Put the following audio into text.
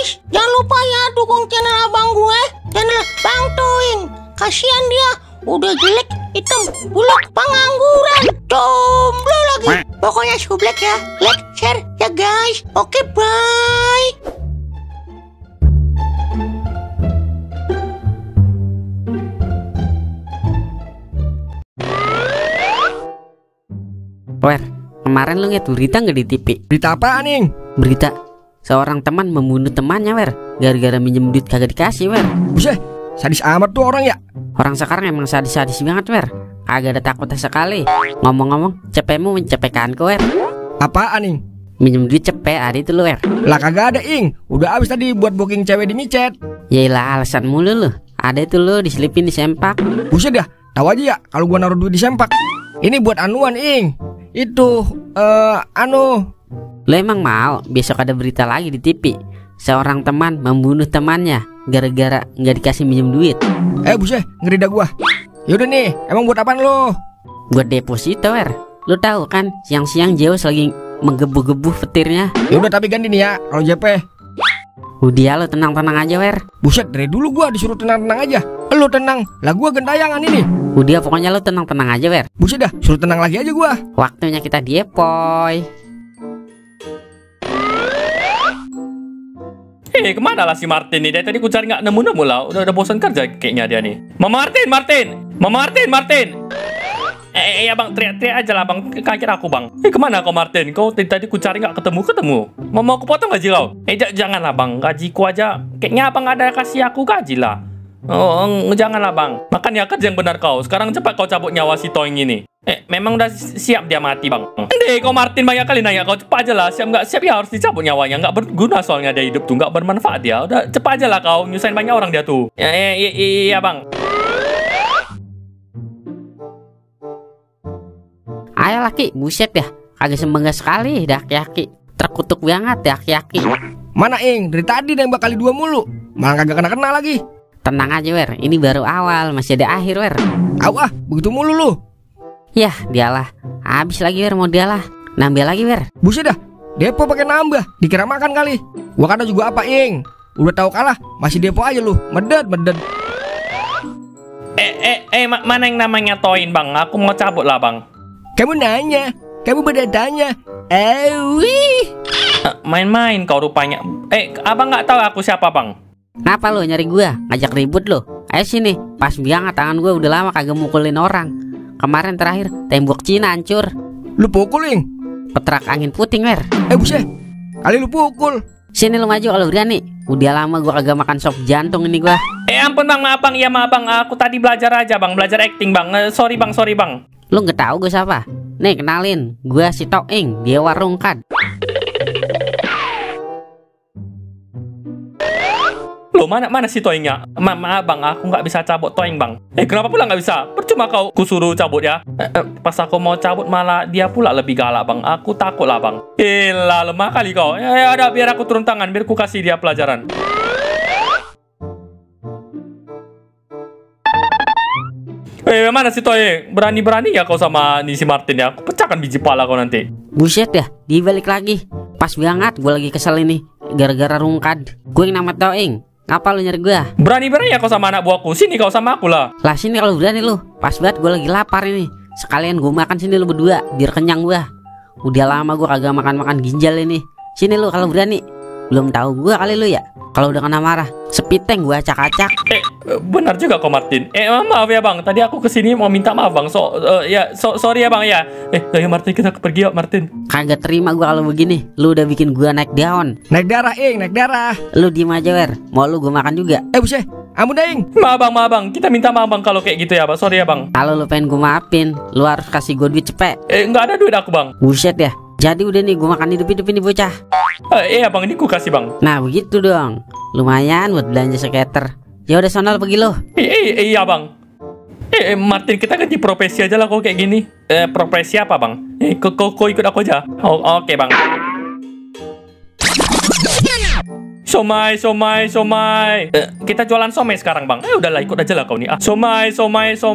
guys, jangan lupa ya dukung channel abang gue, channel Bang Toing. Kasihan dia, udah jelek, hitam, buluk, pengangguran, jomblo lagi. Pokoknya sublek ya, like, share ya guys. Oke, bye. Wer, kemarin lu ngeliat berita nggak di TV? Berita apaan, Ing? Berita seorang teman membunuh temannya, Wer, gara-gara minjem duit kagak dikasih, Wer. Buset, sadis amat tuh orang ya. Orang sekarang emang sadis-sadis banget, Wer. Kagak ada takutnya sekali. Ngomong-ngomong, cepemu mencepetkanku, Wer. Apaan, Ing? Minjem duit cepet, ada itu lu, Wer. Lah kagak ada, Ing. Udah habis tadi buat booking cewek di micet. Yaelah, alasan mulu lu. Ada itu lu diselipin di sempak. Buset dah, tahu aja ya kalau gua naruh duit di sempak. Ini buat anuan, Ing. Itu, Lo emang mau besok ada berita lagi di TV? Seorang teman membunuh temannya gara-gara nggak dikasih minjem duit. Buset, ngeri dah gua. Yaudah nih, emang buat apaan lo? Buat deposito, Wer. Lo tahu kan, siang-siang Zeus lagi menggebu-gebu petirnya. Yaudah tapi ganti nih ya, kalau JP. Udah lo tenang-tenang aja, Wer. Buset, dari dulu gua disuruh tenang-tenang aja. Lo tenang, lah gua gentayangan ini. Udah pokoknya lo tenang-tenang aja, Wer. Buset dah, suruh tenang lagi aja gua. Waktunya kita diepoy. Kemana lah si Martin nih? Dari tadi ku cari nggak nemu-nemu lah. Udah bosan kerja kayaknya dia nih. Mama Martin. Ya bang, teriak-teriak aja lah bang. Kira aku bang. Kemana kau Martin? Kau tadi ku cari nggak ketemu. Mau aku potong gaji kau? Janganlah bang. Gajiku aja. Kayaknya abang ada kasih aku gaji lah. Oh, janganlah bang. Makanya kerja yang benar kau. Sekarang cepat kau cabut nyawa si Toing ini. Memang udah siap dia mati bang. Kau Martin banyak kali nanya kau, cepat aja lah. Siap nggak siap ya harus dicabut nyawanya. Nggak berguna soalnya dia hidup tuh, nggak bermanfaat dia. Udah cepat aja lah kau, nyusahin banyak orang dia tuh. Iya bang. Ayo laki, buset ya. Kagak sembangga sekali dah aki-aki. Terkutuk banget ya aki-aki. Mana, Ing? Dari tadi nembak kali 2 mulu. Malah kagak kena lagi. Tenang aja, Wer. Ini baru awal, masih ada akhir, Wer. Begitu mulu lu. Yah, dialah. Habis lagi, Wer, mau dialah. Nambah lagi, Wer. Buset dah, depo pakai nambah. Dikira makan kali. Gua kata juga apa, Ing? Udah tahu kalah, masih depo aja lu. Medet. Mana yang namanya Toin bang? Aku mau cabut lah bang. Kamu nanya, kamu berdatanya. Main-main kau rupanya. Abang nggak tahu aku siapa bang? Kenapa lo nyari gua? Ngajak ribut lo? Ayo sini. Pas banget tangan gua udah lama kagak mukulin orang. Kemarin terakhir tembok Cina hancur. Lu pukul, Ing? Petrak angin puting, Wer. Buset, kali lu pukul. Sini lu maju kalau berani. Udah lama gua kagak makan sop jantung ini gua. Ampun bang, maaf bang. Iya maaf bang. Aku tadi belajar aja bang, belajar acting bang. Sorry bang. Lu nggak tahu gua siapa? Nih kenalin, gua si Toing, Dewa Rungkad. Loh mana si Toingnya? Maaf bang, aku nggak bisa cabut Toing bang. Kenapa pula nggak bisa? Percuma kau kusuruh cabut ya. Pas aku mau cabut malah dia pula lebih galak bang. Aku takut lah bang. Lemah kali kau. Ada biar aku turun tangan, biar ku kasih dia pelajaran. Mana si Toing? Berani ya kau sama si Martin ya? Aku pecahkan biji pala kau nanti. Buset dah, dibalik lagi. Pas banget gua lagi kesel ini. Gara-gara Rungkad. Gue yang nama Toing. Ngapa lu nyari gua? Berani ya kau sama anak buahku. Sini kau sama aku lah. Lah sini kalau berani lu. Pas banget gue lagi lapar ini. Sekalian gue makan sini lu berdua biar kenyang gua. Udah lama gua kagak makan ginjal ini. Sini lu kalau berani. Belum tahu gua kali lu ya. Kalau udah kena marah, sepiteng gua acak-acak. Benar juga kok Martin. Maaf ya bang. Tadi aku kesini mau minta maaf bang. Sorry ya bang ya. Ayo Martin, kita pergi yuk Martin. Kagak terima gua kalau begini. Lu udah bikin gua naik daun. Naik darah, Ing, naik darah. Lu diem aja, Wer. Mau lu gua makan juga. Buset, ampun dah, Ing. Maaf bang. Kita minta maaf bang kalau kayak gitu ya bang. Sorry ya bang. Kalau lu pengen gua maafin, lu harus kasih gua duit cepet. Nggak ada duit aku bang. Buset ya. Jadi udah nih gua makan hidup nih bocah. Iya bang, ini ku kasih bang. Nah begitu dong. Lumayan buat belanja skater. Ya udah sana pergi lo. Iya bang. Martin, kita ganti profesi aja lah kok kayak gini. Profesi apa bang? Kau ikut aku aja. Oke bang. Somai. Kita jualan somai sekarang bang. Udahlah ikut aja lah kau nih. Somai. Somai.